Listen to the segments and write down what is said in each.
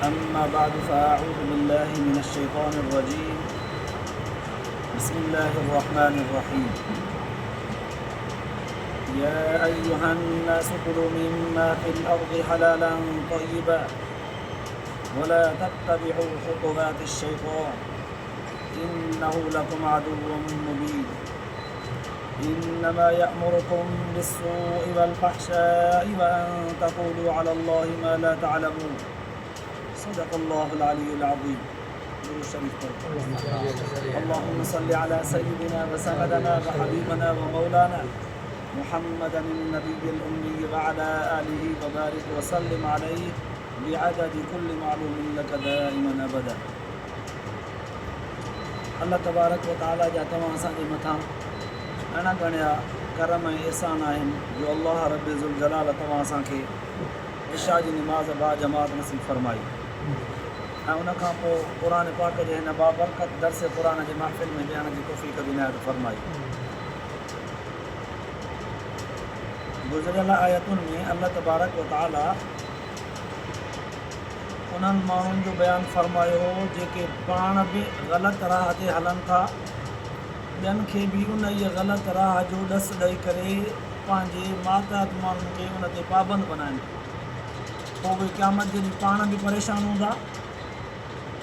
أما بعد فأعوذ بالله من الشيطان الرجيم بسم الله الرحمن الرحيم يا أيها الناس كلوا مما في الأرض حلالا طيبا ولا تتبعوا خطوات الشيطان إنه لكم عدو مبين إنما يأمركم بالسوء والفحشاء وأن تقولوا على الله ما لا تعلمون صدق الله العلي العظيم درود شريف پڙهو اللهم صل على سيدنا وسندنا وحبيبنا ومولانا محمدا النبي الأمي وعلى آله وبارك وسلم عليه بعدد كل معلوم لك دائما أبدا الله تبارڪ و تعاليٰ جا توهان اسان جي مٿان اڻ ڳڻيا ڪرم ۽ احسان آهن جو الله رب ذوالجلال توهان اسان کي عشاء جي نماز باجماعت نصيب فرمائي ۽ ان کان پوء قرآن پاڪ جي هن بابرڪت درس قرآن جي محفل ۾ ويهڻ جي توفيق به عنايت فرمائي. گذريل آيتن ۾ الله تبارڪ و تعاليٰ انهن ماڻهن جو بيان فرمايو هو جيڪي پاڻ به غلط راهه تي هلن ٿا، ٻين کي به انهيء غلط راهه جو ڏس ڏئي ڪري پنهنجي ماتحت ماڻهن کي ان تي پابند بنائن ٿا. پوء اهي قيامت جي ڏينهن پاڻ به پريشان هوندا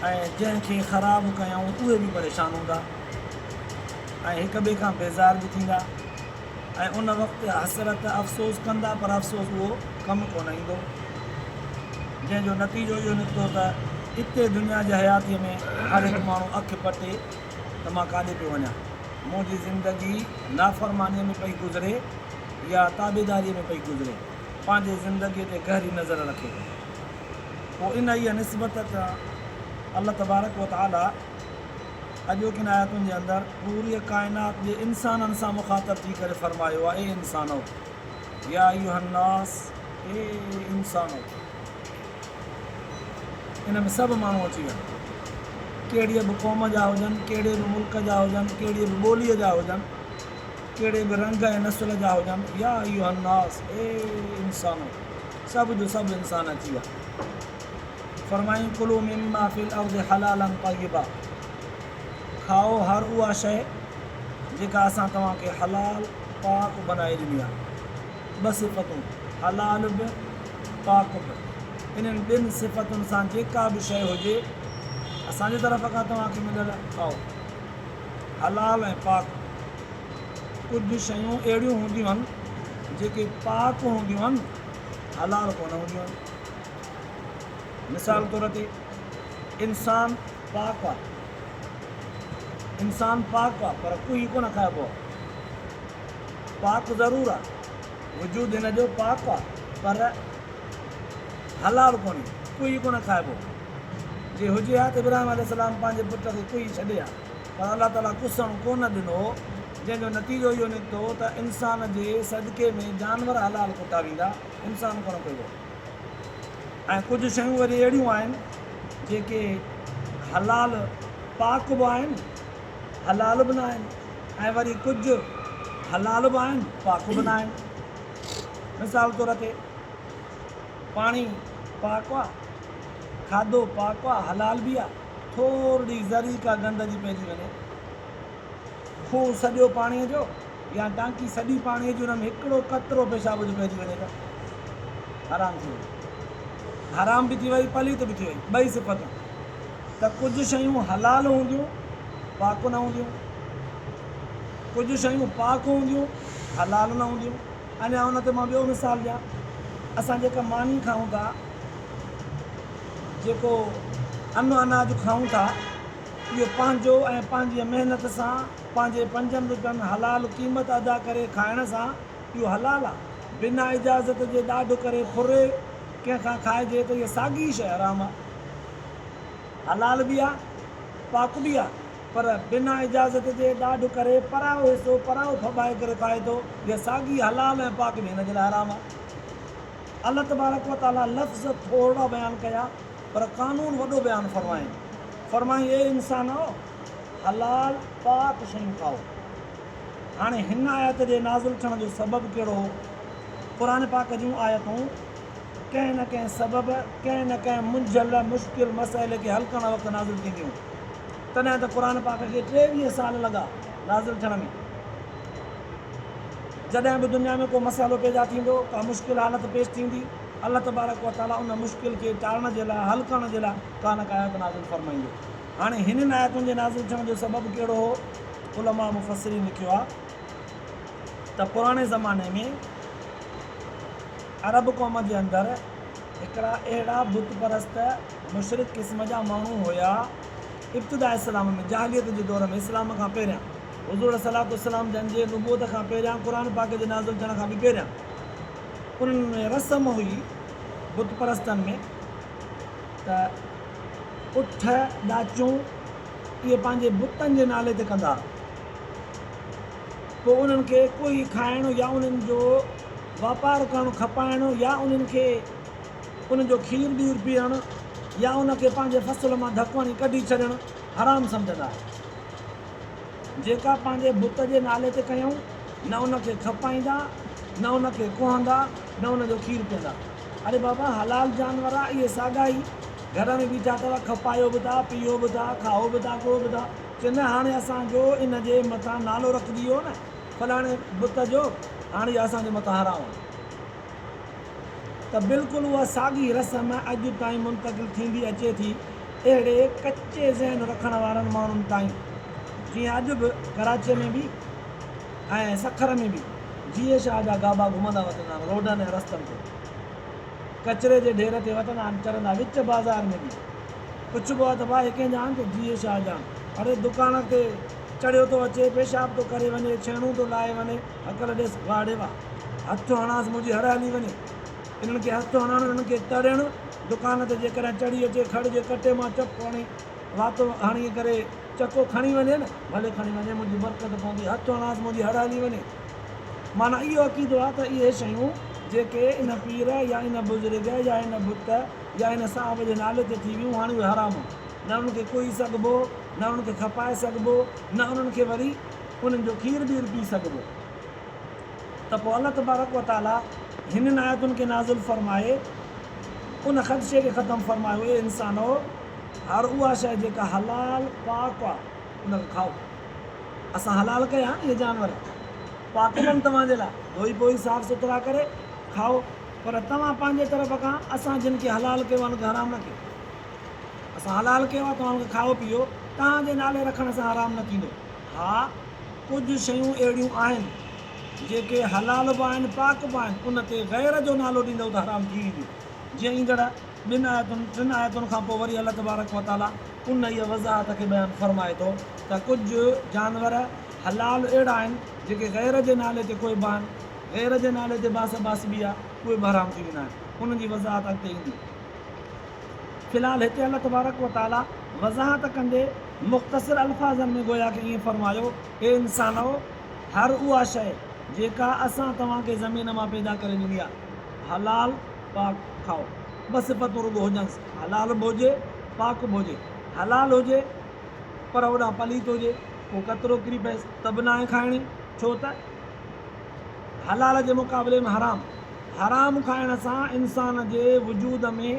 ۽ جنهن کي خراب ڪيائون اهي به پريشان هوندا ۽ هڪ ٻئي کان بيزار به ٿيندا ۽ ان وقت حسرت افسوس ڪندا پر افسوس اهو ڪم ڪونه ايندو. جنهن جو نتيجو اهو نڪتو ته اتي دنيا جي حياتيء ۾ هر هڪ ماڻهو اک پٽي ته مان ڪاڏي پيو وڃان، منهنجي زندگي نافرمانيء ۾ پئي گذري يا تابعداريء ۾ پئي گذري، پنهنجي زندگيء تي گهري نظر رکي. پوء انهيء نسبت تان الله تبارڪ و تعاليٰ اڄوڪين آيتن جي اندر پوريء ڪائنات جي انسانن سان مخاطب ٿي ڪري فرمايو آهي، اي انسانؤ! يا ايها الناس، اي انسانو! ان ۾ سڀ ماڻهو اچي ويا. ڪهڙيء به قوم جا هجن، ڪهڙي به ملڪ جا هجن، ڪهڙيء به ٻوليء جا هجن، ڪهڙي به رنگ ۽ نسل جا هجن، يا ايها الناس، اي انسانو! سڀ جو سڀ انسان اچي ويا. فرمايائين، ڪلوا مما في الارض حلالا طيبا، کائو هر اها شيء جيڪا اسان توهان کي حلال، پاڪ، بنائي ڏني آهي. ٻه صفتون، حلال به، پاڪ به. انهن ٻن صفتن سان جيڪا به شيء هجي، اسان جي طرف کان توهان کي مليل، کائو. حلال ۽ پاڪ. ڪجهه شيون اهڙيون هونديون آهن، جيڪي پاڪ هونديون آهن، حلال ڪونه هونديون آهن. مثال طور تي انسان پاڪ آ. انسان پاڪ آ پر ڪوهي ڪونه کائبو آ. پاڪ ضرور آ، وجود هن جو پاڪ آ پر حلال ڪونهي، ڪوهي ڪونه کائبو. جي هجي ها ته ابراهيم عليه السلام پنهنجي پٽ کي ڪوهي ڇڏي ها پر الله تعاليٰ ڪسڻ ڪونه ڏنو جنهن جو نتيجو اهو نڪتو ته انسان جي صدقي ۾ جانور حلال ڪتا ويندا، انسان ڪونه ڪهبو. ۽ ڪجهه شيون وري اهڙيون آهن جيڪي حلال پاڪ به آهن حلال به ناهن ۽ وري ڪجهه حلال به آهن پاڪ به ناهن. مثال طور تي پاڻي پاڪ آ، کاڌو پاڪ آ، حلال به آ، ٿورڙي ذري ڪا گند جي پئجي وڃي، کوهه سڄو پاڻيء جو يا ٽانڪي سڄي پاڻيء جي ان ۾ هڪڙو قطرو پيشاب جو پئجي وڃي ته حرام ٿي وئي. حرام به ٿي وئي، پليت به ٿي وئي، ٻئي صفتون. ته ڪجهه شيون حلال هونديون، پاڪ نه هونديون. ڪجهه شيون پاڪ هونديون، حلال نه هونديون. اڃا ان تي مان ٻيو مثال ڏيان. اسان جيڪا ماني کائون ٿا، جيڪو ان اناج کائون ٿا، اهو پنهنجو ۽ پنهنجيء محنت سان پنهنجي پنجن روپين حلال قيمت ادا ڪري کائڻ سان اهو حلال آ. بنا اجازت جي ڏاڍ ڪري ڦري ڪنهن کان کائجي ته اها ساڳي شيء حرام آ. حلال به آ، پاڪ به آ، پر بنا اجازت جي ڏاڍ ڪري پرائو حصو پرائو ڦٻائي ڪري کائي ٿو، اها ساڳي حلال ۽ پاڪ به هن جي لاء حرام آ. الله تبارڪ و تعاليٰ لفظ ٿورڙا بيان ڪيا پر قانون وڏو بيان فرمايائين. فرمايائين، اي انسانؤ! حلال پاڪ شيون کائو. هاڻي هن آيت جي نازل ٿيڻ جو سبب ڪهڙو هو؟ قرآن پاڪ جون آيتون ڪنهن نه ڪنهن سبب، ڪنهن نه ڪنهن منجهيل مشڪل مسئلي کي حل ڪرڻ وقت نازل ٿينديون. تڏهن ته قرآن پاڪ کي 23 سال لڳا نازل ٿيڻ ۾. جڏهن به دنيا ۾ ڪو مسئلو پيدا ٿيندو، ڪا مشڪل حالت پيش ٿيندي، الله تبارڪ و تعاليٰ ان مشڪل کي ٽارڻ جي لاء، حل ڪرڻ جي لاء ڪا نه ڪا آيت نازل فرمائيندو. هاڻي هنن آيتن جي نازل ٿيڻ جو سبب ڪهڙو هو؟ علماء مفسرين لکيو آهي ته پراڻي زماني ۾ عرب قوم جي اندر هڪڙا اهڙا بت پرست مشرڪ قسم جا ماڻهو هيا، ابتداء اسلام ۾ جاهليت جي دور ۾ اسلام کان پهريان حضور عليه الصلوة والسلام جن جي نبوت کان پهريان قرآن پاڪ جي نازل ٿيڻ کان به پهريان انهن ۾ رسم هئي بت پرستن ۾ ته اٺ ڏاچون اهي پنهنجي بتن جي نالي تي ڪندا ها. پوء انهن کي ڪوهي کائڻ يا انهن جو واپار ڪرڻ کپائڻ يا انهن کي انهن جو کير ٻير پيئڻ يا ان کي پنهنجي فصل مان ڌڪ هڻي ڪڍي ڇڏڻ حرام سمجهندا ها. جيڪا پنهنجي بت جي نالي تي ڪيائون، نه ان کي کپائيندا، نه ان کي ڪوهندا، نه ان جو کير پيئندا. اڙي بابا حلال جانور آ، اهي ساڳا ئي گهر ۾ بيٺا اٿو، کپايو به ٿا، پيئو به ٿا، کائو به ٿا، ڪوهو به ٿا. چي نه هاڻي اسان جو ان جي مٿان نالو رکجي ويو نه فلاڻي بت جو، هاڻي اها اسان جي مٿان حرام آ. ته بلڪل اها ساڳي رسم اڄ تائين منتقل ٿيندي اچي ٿي اهڙي ڪچي ذهن رکڻ وارن ماڻهن تائين جيئن اڄ به ڪراچيء ۾ به ۽ سکر ۾ به جيئي شاهه جا گابا گهمندا وتندا آهن روڊن ۽ رستن تي ڪچري جي ڍير تي وتندا آهن چرندا وچ بازار ۾ به پڇبو آهي ته ڀاء هي ڪنهن جا آهن ته جيئي شاهه جا آهن اڙي دڪان تي چڙهيو ٿو اچي پيشاب ٿو ڪري وڃي ڇيڻون ٿو لاهي وڃي هڪل ڏيس واهه ڙي واهه هٿ هڻانس منهنجي هڙ هلي وڃي. انهن کي هٿ هڻڻ، انهن کي تڙڻ، دڪان تي جيڪڏهن چڙهي اچي کڙ جي ڪٽي مان چپ هڻي وات هڻي ڪري چڪو کڻي وڃي نه، ڀلي کڻي وڃي منهنجي برڪت پوندي، هٿ هڻانس منهنجي هڙ هلي وڃي. معنيٰ اهو عقيدو آهي ته اهي شيون جيڪي ان پير يا ان بزرگ يا ان بت يا ان صاحب جي نالي تي ٿي ويون هاڻي اهي حرام آهن. نه انهن کي ڪوهي سگهبو، نه انهن کي کپائي سگهبو، نه انهن کي وري انهن جو کير ٻير پي سگهبو. ته پوء الله تبارڪ و تعاليٰ هنن آيتن کي نازل فرمائي ان خدشي کي ختم فرمايو، اي انسانؤ! هر اها شيء جيڪا حلال، پاڪ، آهي ان کي کائو. اسان حلال ڪيا آهن اهي جانور، پاڪ به آهن توهان جي لاء، ڌوئي پوئي صاف سٿرا ڪري کائو، پر توهان پنهنجي طرف کان اسان جن کي حلال ڪيو آهي ان کي حرام نه ڪيو. اسان حلال ڪيو آهي توهان ان کي کائو پيئو، توهان جي نالي رکڻ سان حرام نه ٿيندو. ها! ڪجهه شيون اهڙيون آهن، جيڪي حلال به آهن، پاڪ به آهن، ان تي غير جو نالو ڏيندؤ ته حرام ٿي وينديون. جيئن ايندڙ ٻن آيتن، ٽن آيتن کان پوء وري الله تبارڪ و تعاليٰ انهيء وضاحت کي بيان فرمائي ٿو ته ڪجهه جانور حلال اهڙا آهن، جيڪي غير جي نالي تي ڪوئبا آهن، غير جي نالي تي باس باسبي آهي، اهي به حرام ٿي ويندا آهن. انهن جي وضاحت اڳتي ايندي. في الحال هتي الله تبارڪ و تعاليٰ وضاحت ڪندي مختصر الفاظن ۾ گويا ڪه ائين فرمايو، اي انسانؤ! هر اها شيء جيڪا اسان توهان کي زمين مان پيدا ڪري ڏني آهي، حلال، پاڪ، کائو. ٻه صفتون رڳو هجنس، حلال به هجي، پاڪ به هجي. حلال هجي پر هوڏانهن پليت هجي، ڪو قطرو ڪري پئيس ته به ناهي کائڻي، ڇو ته حلال جي مقابلي ۾ حرام، حرام کائڻ سان انسان جي وجود ۾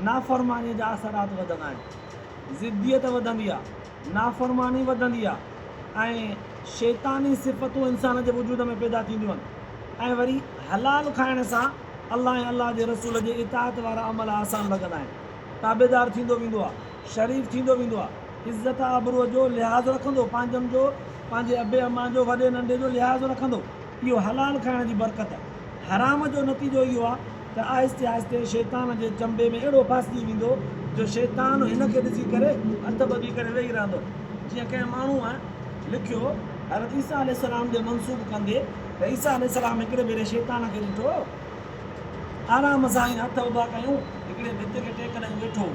نافرمانيء جا اثرات وڌندا آهن. ضديت وڌندي آ، نافرماني وڌندي آ ۽ شيطاني صفتون انسان جي وجود ۾ پيدا ٿينديون آهن ۽ وري حلال کائڻ سان الله ۽ الله جي رسول جي اطاعت وارا عمل آسان لڳندا آهن، تابعدار ٿيندو ويندو آ، شريف ٿيندو ويندو آ، عزت آبروء جو لحاظ رکندو، پنهنجن جو، پنهنجي ابي امان جو، وڏي ننڍي جو لحاظ رکندو، اهو حلال کائڻ جي برڪت. حرام جو نتيجو اهو آ ته آهستي آهستي شيطان جي چنبي ۾ اهڙو ڦاسجي ويندو جو شيطان هن کي ڏسي ڪري هٿ ٻڌي ڪري ويهي رهندو. جيئن ڪنهن ماڻهوء لکيو حضرت عيسيٰ عليه السلام ڏي منسوب ڪندي ته عيسيٰ عليه السلام هڪڙي ڀيري شيطان کي ڏٺو آرام سان ائين هٿ اڀا ڪيون هڪڙي ڀت کي ٽيڪ ڏئي ويٺو هو.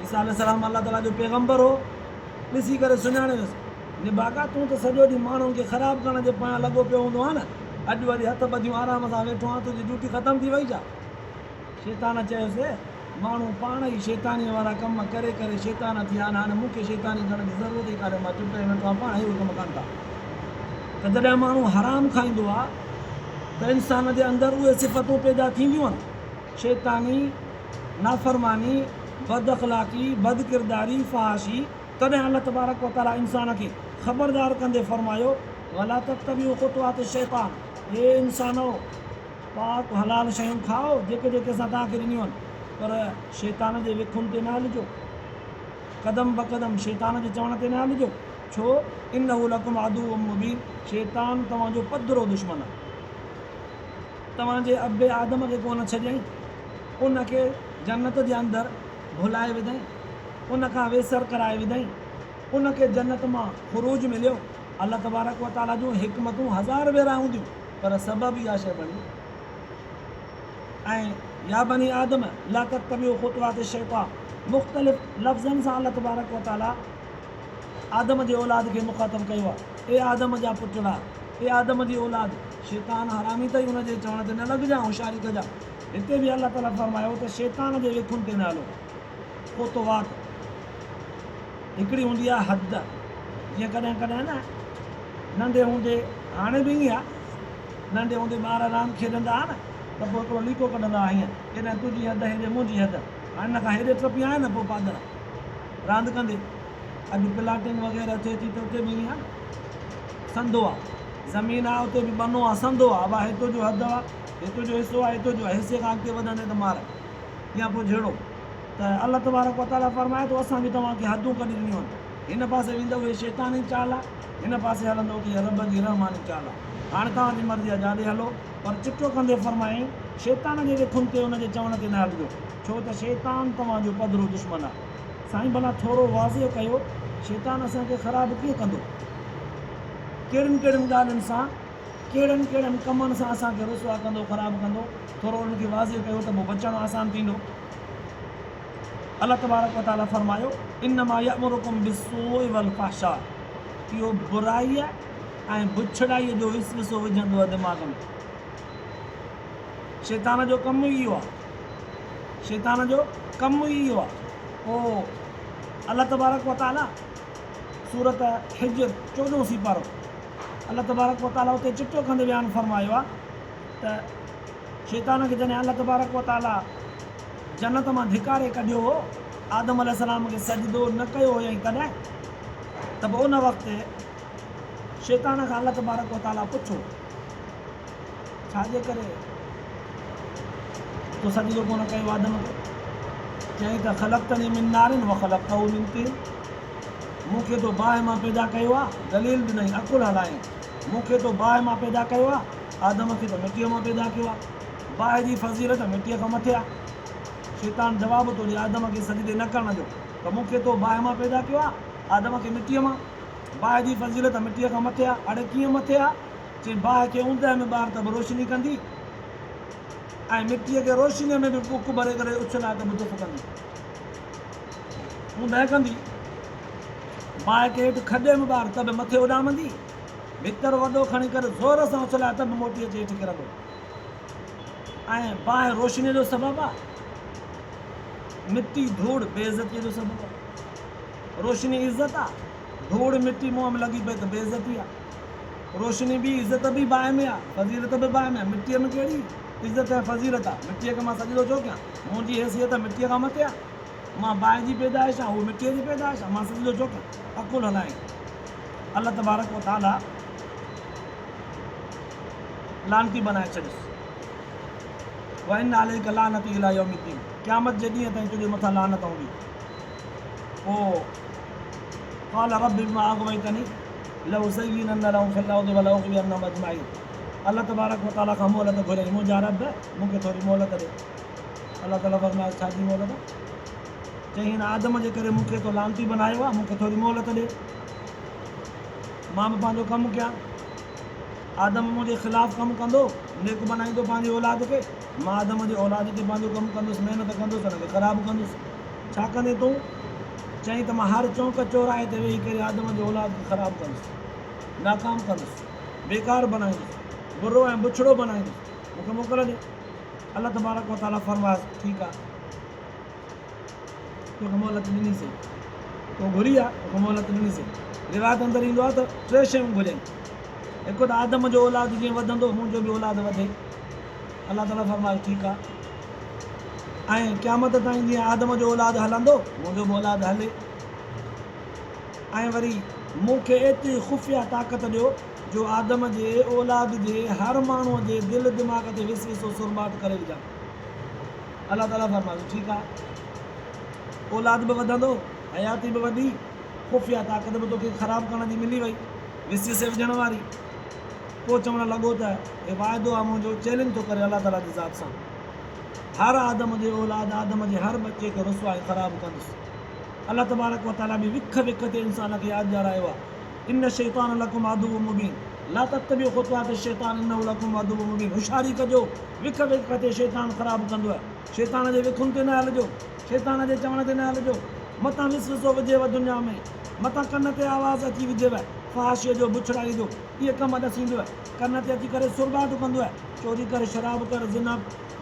عيسيٰ عليه السلام الله تعاليٰ جو پيغمبر هو ڏسي ڪري سڃاڻي ويس. نڀاڳا تون ته سڄو ڏينهن ماڻهن کي خراب ڪرڻ جي پويان لڳو پيو هوندو آهين نه، اڄ وري هٿ ٻڌيون آرام سان ويٺو آهين، تنهنجي ڊيوٽي ختم ٿي وئي ڇا؟ شيطان چيس، ماڻهو پاڻ ئي شيطانيء وارا ڪم ڪري ڪري شيطان ٿيا آهن، هاڻي مون کي شيطاني ڪرڻ جي ضرورت ئي ڪانهي، مان چپ ڪري ويٺو آهيان، پاڻ ئي اهي ڪم ڪن ٿا. ته جڏهن ماڻهو حرام کائيندو آهي ته انسان جي اندر اهي صفتون پيدا ٿينديون آهن. شيطاني، نافرماني، بد اخلاقي، بد ڪرداري، فحاشي، تڏهن الله تبارڪ و تعاليٰ انسان کي خبردار ڪندي فرمايو، ولا تتبعوا خطوات الشيطان، اي انسانؤ! پاڪ حلال شيون کائو، جيڪي جيڪي اسان توهان کي ڏنيون آهن، پر شيطان جي وکن تي نه هلجو، قدم بقدم شيطان جي چوڻ تي نه هلجو، ڇو انه لڪم عدو مبين، شيطان توهان جو پڌرو دشمن آهي. توهان جي ابي آدم کي ڪونه ڇڏيائين، ان کي جنت جي اندر ڀلائي وڌائين، ان کان ويسر ڪرائي وڌائين، ان کي جنت مان خروج مليو. الله تبارڪ و تعاليٰ جون حڪمتون هزار ڀيرا هونديون، پر سبب اها شيء بڻي. ۽ يا بني آدم لا تتبعوا خطوات الشيطان مختلف لفظن سان الله تبارڪ و تعاليٰ آدم جي اولاد کي مخاطب ڪيو آهي، اي آدم جا پٽڙا! اي آدم جي اولاد! شيطان حرامي اٿئي ان جي چوڻ تي نه لڳجان، هوشياري ڪجان. هتي به الله تعاليٰ فرمايو ته شيطان جي وکن تي نه هلو. خطوات هڪڙي هوندي آهي حد، جيئن ڪڏهن ڪڏهن نه ننڍي هوندي، هاڻي به ائين آهي، ننڍي هوندي ٻار راند کيڏندا ها نه ته پوء هڪڙو ليڪو ڪڍندا ها هيئن، هيڏانهن تنهنجي حد هيڏي منهنجي حد، هاڻي هن کان هيڏي ٽپي آهي نه پوء پادر راند ڪندي. اڄ پلاٽنگ وغيره ٿئي ٿي ته اتي به ائين آهي نه، سنڌو آ، زمين آ، اتي به ٻنو آ، سنڌو آ، ابا هتو جو حد آ، هتو جو حصو آ، هتو جو آ، حصي کان اڳتي وڌندين ته مار يا پوء جهيڙو. ته الله تبارڪ و تعاليٰ فرمائي ٿو اسان به توهان کي حدون ڪڍي ڏنيون آهن، هن پاسي ويندؤ اهي شيطاني چال آ، هن پاسي هلندؤ ته اها رب جي رحماني چال آ، هاڻي توهان جي مرضي آ جاڏي هلو، پر چٽو ڪندي فرمايائين، شيطان جي وکن تي ان جي چوڻ تي نه هلجو، ڇو ته شيطان توهان جو پڌرو دشمن آ. سائين ڀلا ٿورو واضح ڪيو شيطان اسان کي خراب ڪيئن ڪندو؟ ڪهڙين ڪهڙين ڳالهين سان ڪهڙن ڪهڙن ڪمن سان اسان کي رسوا ڪندو خراب ڪندو ٿورو انهن کي واضح ڪيو ته پوء بچڻ آسان ٿيندو. الله تبارڪ وتعالي فرمايو انما يأمرڪم بالسوء والفحشاء اهو برائيء ۽ بڇڙائيء جو وسوسو وجهندو آهي دماغ ۾ شيطان جو ڪم ئي اهو آهي. شيطان جو ڪم ئي اهو آهي. پوء الله تبارڪ و تعاليٰ سورة حجر چوڏهون سيپارو الله تبارڪ و تعاليٰ اتي چٽو ڪندي بيان فرمايو آهي ته شيطان کي جڏهن الله تبارڪ و تعاليٰ جنت مان ڌڪاري ڪڍيو هو، آدم عليه السلام کي سجدو نه ڪيو هيائين تڏهن ته به ان وقت شيطان کان الله تبارڪ و تعاليٰ پڇيو ڇا جي ڪري تو سجدو ڪونه ڪيو آدم کي؟ چيائين ته خلقتني من نار وخلقته من طين مون کي تو باهه مان پيدا ڪيو آ، دليل ڏنائين، عقل هلايائين، مون کي تو باهه مان پيدا ڪيو آ، آدم کي تو مٽيء مان پيدا ڪيو آ، باهه جي فضيلت مٽيء کان مٿي آ. شيطان جواب ٿو ڏي آدم کي سجدي نه ڪرڻ جو ته مون کي تو باهه مان پيدا ڪيو آ، آدم کي مٽيء مان، باهه جي فضيلت مٽيء کان مٿي آ، اڙي ڪيئن مٿي آ؟ چي باهه کي اوندهه ۾ ٻار ته به روشني ڪندي ۽ مٽيء کي روشنيء ۾ به ٻڪ ڀري ڪري اڇلائي ته به دف ڪندي. اوندهه ڪندي. باهه کي هيٺ کڏي ۾ ٻار ته به مٿي اڏامندي. ڀتر وڏو کڻي ڪري زور سان اڇلائي ته به موٽي اچي هيٺ ڪرندو. ۽ باهه روشنيء جو سبب آ. مٽي ڌوڙ بي عزتيء جو سبب آ. روشني عزت آ. ڌوڙ مٽي منهن ۾ لڳي پئي ته بي عزتي آ. روشني به عزت به باهه ۾ آ، فضيلت به باهه ۾ آ، مٽيء ۾ ڪهڙي عزت ۽ فضيلت آ؟ مٽيء کي مان سجدو ڇو ڪيان؟ منهنجي حيثيت مٽيء کان مٿي آ. مان باهه جي پيدائش آهيان، هوء مٽيء جي پيدائش آ، مان سجدو ڇو ڪيان؟ عقل هلائين. الله تبارڪ و تعاليٰ لعنتي بنائي ڇڏيس. وان عليڪ لعنتي الي يوم الدين قيامت جي ڏينهن تائين تنهنجي مٿان لعنت هوندي. پوء قال رب بما اغويتني لأزينن لهم في الارض ولأغوينهم اجمعين الله تبارڪ وتعاليٰ کان مهلت گهريائين منهنجا رب مون کي ٿوري مهلت ڏي الله تعاليٰ فرمايو ڇا جي مهلت چيائين هن آدم جي ڪري مون کي تو لعنتي بنايو آهي مون کي ٿوري مهلت ڏي مان به پنهنجو ڪم ڪيان آدم منهنجي خلاف ڪم ڪندو نيڪ بنائيندو پنهنجي اولاد کي مان آدم جي اولاد تي پنهنجو ڪم ڪندس محنت ڪندس ان کي خراب ڪندس ڇا ڪندين تون؟ چيائين ته مان هر چونڪ چوراهي تي ويهي ڪري آدم جي اولاد کي خراب ڪندس، ناڪام ڪندس، بيڪار بنائيندس، برو ۽ بڇڙو بنائيندس، مون کي موڪل ڏي. الله تبارڪ و تعاليٰ فرمايس، ٺيڪ آ، توکي مهلت ڏني سين، تو گهري آ، توکي مهلت ڏني سين. روايت اندر ايندو آ ته ٽي شيون گهريائين، هڪ ته آدم جو اولاد جيئن وڌندو، منهنجو به اولاد وڌي. الله تعاليٰ فرمايو، ٺيڪ آ. ۽ قيامت تائين جيئن آدم جو اولاد هلندو، منهنجو به اولاد هلي. ۽ وري مون کي ايتري خفيه طاقت ڏيو جو آدم جي اولاد جي هر ماڻهوء جي دل دماغ تي وسوسو سرٻاٽ ڪري وجهان. الله تعاليٰ فرمايو، ٺيڪ آهي، اولاد به وڌندو، حياتي به وڌي، خفيه طاقت به توکي خراب ڪرڻ جي ملي وئي، وسوسي وجهڻ واري. پوء چوڻ لڳو ته، هي واعدو آهي منهنجو، چئلينج ٿو ڪري الله تعاليٰ جي ذات سان، هر آدم جي اولاد، آدم جي هر ٻچي کي رسوا ۽ خراب ڪندس. الله تبارڪ و تعاليٰ به وک وک تي انسان کي ياد ڏيارايو آهي، ان الشيطان لڪم عدو مبين لا تتبعوا خطوات الشيطان انه لڪم عدو مبين هوشياري ڪجو، وک وک تي شيطان خراب ڪندو آهي، شيطان جي وکن تي نه هلجو، شيطان جي چوڻ تي نه هلجو، متان وسوسو وجهيو دنيا ۾، متان ڪن تي آواز اچي وجهيو فحاشيء جو، بڇڙائيء جو، اهي ڪم ڏسيندو آهي، ڪن تي اچي ڪري سرٻاٽ ڪندو آهي، چوري ڪر، شراب ڪر، زنا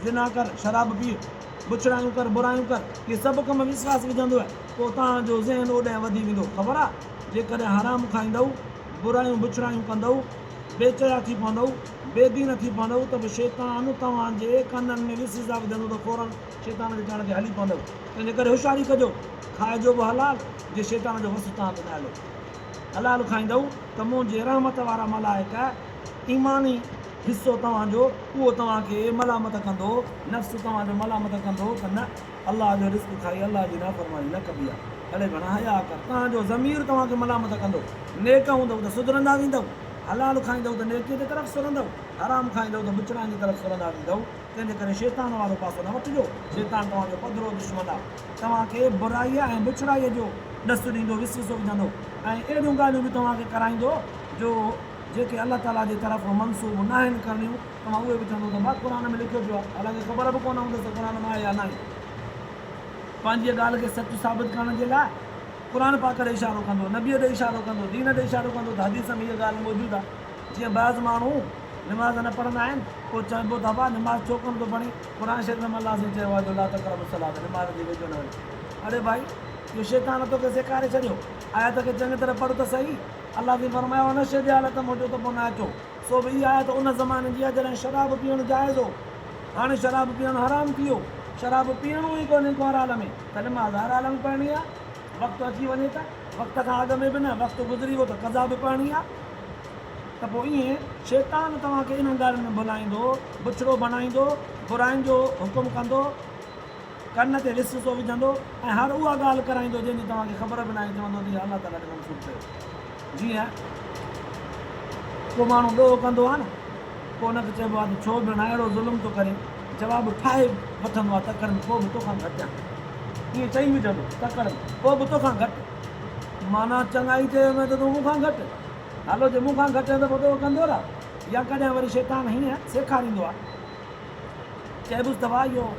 زنا ڪر، شراب پيء. بڇڙايون ڪر، برايون ڪر، اهي سڀ ڪم وسواس وجهندو آهي، پوء توهان جو ذهن اوڏانهن وڌي ويندو. خبر آ، جيڪڏهن حرام کائيندؤ، برايون بڇڙايون ڪندؤ، بي چيا ٿي پوندؤ، بي دين ٿي پوندؤ ته به شيطان توهان جي ڪنن ۾ وسوسا وجهندو ته فوراً شيطان جي چوڻ تي هلي پوندؤ. تنهنجي ڪري هوشياري ڪجو، کائجو به حلال، جي شيطان جو وس توهان تي نه هلي. حلال کائيندؤ ته منهنجي رحمت وارا ملائڪ ايماني حصو توهان جو، اهو توهان کي ملامت ڪندو، نفس توهان جو ملامت ڪندو ته نه الله جو رزق کائي الله جي نافرماني نه ڪبي آهي، اڙي ڀڻا حياء ڪر، توهان جو ضمير توهان کي ملامت ڪندو، نيڪ هوندؤ ته سڌرندا ويندؤ، حلال کائيندؤ ته نيڪيء جي طرف سرندؤ، حرام کائيندؤ ته بڇڙاين جي طرف سرندا ويندؤ، تنهن جي ڪري شيطان وارو پاسو نه وٺجو، شيطان توهان جو پڌرو دشمن آهي، توهان کي برائيء ۽ بڇڙائيء جو ڏس ڏيندو، وسوسو وجهندو ۽ اهڙيون ڳالهيون به توهان کي ڪرائيندو جو. جيڪي الله تعاليٰ جي طرف منسوب ناهن ڪرڻيون، توهان اهي به چوندو ته ڀاء قرآن ۾ لکيو پيو آهي، حالانڪه خبر به ڪونه هوندس ته قرآن ۾ آهي يا ناهي. پنهنجيء ڳالهه کي سچ ثابت ڪرڻ جي لاء قرآن پاڪ ڏي اشارو ڪندو، نبيء ڏي اشارو ڪندو، دين ڏي اشارو ڪندو ته حديث ۾ هيء ڳالهه موجود آهي. جيئن بعض ماڻهو نماز نه پڙهندا آهن، پوء چئبو ته ابا نماز ڇو ڪونه ٿو پڙهين؟ قرآن شريف ۾ الله سائين چيو آهي جو لا تقربوا الصلاة نماز جي ويجهو نه وڃو. اڙي ڀائي اهو شيطان توکي سيکاري ڇڏيو، آيت کي چڱي طرح پڙهه ته سهي. الله سائين فرمايو، نشي جي حالت ۾ هجو ته پوء نه اچو. سو به اها آيت ان زماني جي آهي جڏهن شراب پيئڻ جائز هو. هاڻي شراب پيئڻ حرام ٿي ويو. شراب پيئڻو ئي ڪونهي ڪو هر حال ۾ ته نماز هر حال ۾ پڙهڻي آهي. وقت اچي وڃي ته وقت کان اڳ ۾ به نه، وقت گذري ويو ته قضا به پڙهڻي آهي. ته پوء ائين شيطان توهان کي انهن ڳالهين ۾ ڀلائيندو، بڇڙو بڻائيندو، براين جو حڪم ڪندو. ڪن تي وسوسو وجهندو ۽ هر اها ڳالهه ڪرائيندو جنهن جي توهان کي خبر به ناهي چوندو ته اها الله تعاليٰ ڏي منسوب ڪيو جيئن ڪو ماڻهو ڏوهه ڪندو آهي نه پوء ان کي چئبو آهي ته ڇو ڀيڻا اهڙو ظلم ٿو ڪرين جواب ٺاهي وٺندو آهي تڪڙ ۾ پوء به توکان گهٽ آهيان ائين چئي وجهندو تڪڙ ۾ پوء به توکان گهٽ معنيٰ چڱائي چيو ۾ ته تون مون کان گهٽ هلو جي مون کان گهٽ آهين ته پوء ڏوهه ڪندو رهه يا ڪڏهن وري شيطان هيئن سيکاريندو آهي چئبس ته واهه اهو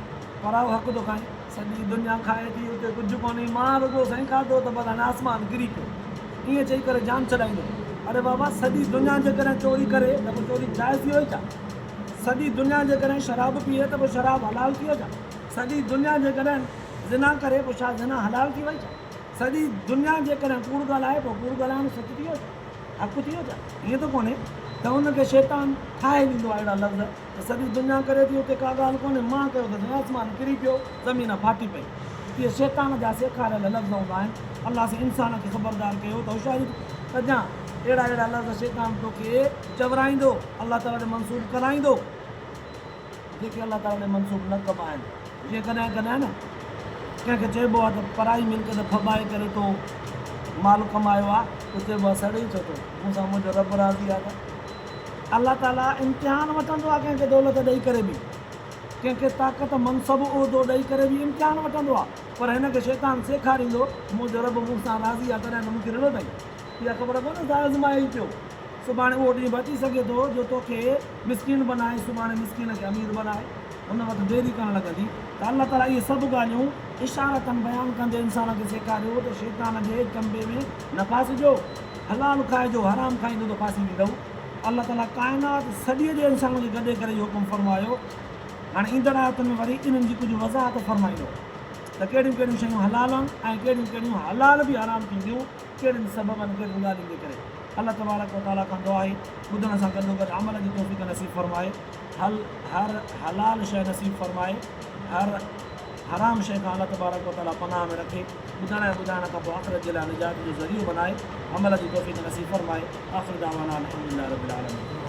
پرائو حق ٿو کائين، سڄي دنيا کائي ٿي اتي ڪجهه ڪونهي، مان رڳو سائين کاڌو ته بس هاڻي آسمان ڪري پيو. ائين چئي ڪري جان ڇڏائيندو. اڙي بابا سڄي دنيا جيڪڏهن چوري ڪري ته پوء چوري جائز ٿي وئي ڇا؟ سڄي دنيا جيڪڏهن شراب پيئي ته پوء شراب حلال ٿي ويو ڇا؟ سڄي دنيا جيڪڏهن زنا ڪري پوء ڇا زنا حلال ٿي وئي ڇا؟ سڄي دنيا جيڪڏهن ڪوڙ ڳالهائي پوء ڪوڙ ڳالهائڻ سچ ٿي ويو ڇا؟ حق ٿي ويو ڇا؟ ائين ته ڪونهي ته ان کي شيطان ٺاهي ڏيندو آهي اهڙا لفظ. ته سڄي دنيا ڪري ٿي اتي ڪا ڳالهه ڪونهي، مان ڪيو ته سائين آسمان ڪري پيو، زمين ڦاٽي پئي. اهي شيطان جا سيکاريل لفظ هوندا آهن. الله سائين انسان کي خبردار ڪيو ته هوشياري ڪجان، اهڙا اهڙا لفظ شيطان توکي چورائيندو، الله تعاليٰ ڏي منسوب ڪرائيندو، جيڪي الله تعاليٰ ڏي منسوب نه ڪبا آهن. جيئن ڪڏهن ڪڏهن نه ڪنهن کي چئبو آهي ته پرائي ملڪيت ڦٻائي ڪري تو مال ڪمايو آهي، پوء چئبو آهي سڙي ڇو ٿو، مون سان منهنجو رب راضي آهي ته. الله تعاليٰ امتحان وٺندو آهي ڪنهن کي دولت ڏئي ڪري به ڪنهن کي طاقت منصب عهدو ڏئي ڪري به امتحان وٺندو آهي پر هن کي شيطان سيکاريندو منهنجو رب مون سان راضي آهي تڏهن ته مون کي ڏنو اٿئي اها خبر ڪونهي ته آزمائي پيو سڀاڻي اهو ڏينهن به اچي سگهي ٿو جو توکي مسڪين بنائي سڀاڻي مسڪين کي امير بنائي هن وٽ ديري ڪرڻ لڳندي ته الله تعاليٰ اهي سڀ ڳالهيون اشارتاً بيان ڪندي انسان کي سيکاريو ته شيطان جي چنبي ۾ نه ڦاسجو حلال کائجو، حرام کائيندو ته ڦاسي ويندؤ. الله تعاليٰ ڪائنات سڄيء جي انسانن کي گڏي ڪري اهو حڪم فرمايو. هاڻي ايندڙ آيتن ۾ وري انهن جي ڪجهه وضاحت فرمائيندو ته ڪهڙيون ڪهڙيون شيون حلال آهن ۽ ڪهڙيون ڪهڙيون حلال به حرام ٿينديون، ڪهڙن سببن، ڪهڙين ڳالهين جي ڪري. الله تبارڪ و تعاليٰ کان دعا آهي ٻڌڻ سان گڏوگڏ عمل جي توفيق نصيب فرمائي، هر حلال شيء نصيب فرمائي، هر حرام شيء کان الله تبارڪ و تعاليٰ پناهه ۾ رکي، ٻڌڻ ۽ ٻڌائڻ کان پوء آخرت جي لاء نجات جو ذريعو بنائي، عمل جي توفيق نصيب فرمائي. آخر دعوانا الحمدلله رب العالمين.